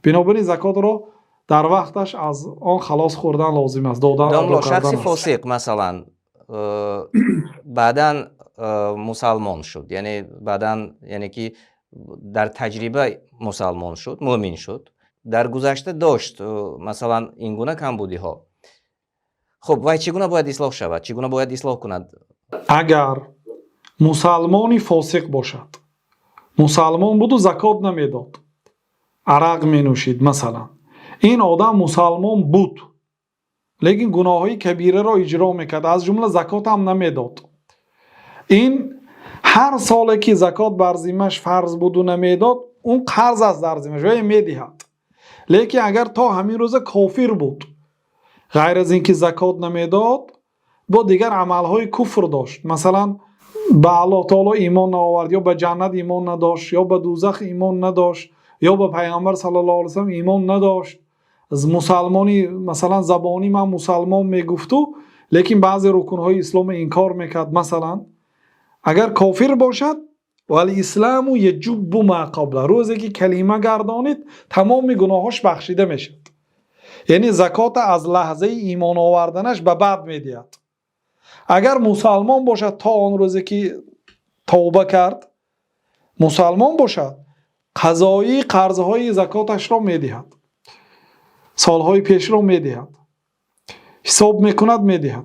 Бинобар ин закотро дар вақташ аз он халос хӯрдан лозим аст, додан, адо кардан. Шахси фосиқ, масалан, баъдан мусалмон шуд, яъне баъдан, яъне ки дар таҷриба мусалмон шуд, мӯмин шуд, дар гузашта дошт, масалан, ин гуна камбудиҳо. Хуб, вай чӣ гуна бояд ислоҳ шавад, чӣ гуна бояд ислоҳ кунад? Агар мусалмони фосиқ бошад, мусалмон буду закот намедод, арақ менӯшид масалан, ин одам мусалмон буд, лекин гуноҳҳои кабираро иҷро мекард, аз ҷумла закот ҳам намедод, ин ҳар соле ки закот бар зиммаш фарз буду намедод, он қарз аст дар зиммаш ва медиҳад. Лекин агар то ҳамин рӯза кофир буд, ғайр аз ин ки закот намедод, бо дигар амалҳои куфр дошт, масалан, ба Аллоҳ таоло имон наовард, ё ба ҷаннат имон надошт, ё ба дӯзах имон надошт, ё ба Пайғамбар саллаллоҳу алайҳи васаллам имон надошт, мусалмони масалан забонӣ ман мусалмон мегуфту, лекин баъзе рукунҳои исломро инкор мекард, масалан, агар кофир бошад, والإسلام يجب ما قبله, рӯзе ки калима гардонид, тамоми гуноҳош бахшида мешавад. Яъне закота аз лаҳзаи имон оварданаш ба баъд медиҳад. Агар мусалмон бошад, то он рӯзе ки тавба кард мусалмон бошад, қазоии қарзҳои закоташро медиҳад, солҳои пешро медиҳад, ҳисоб мекунад, медиҳад.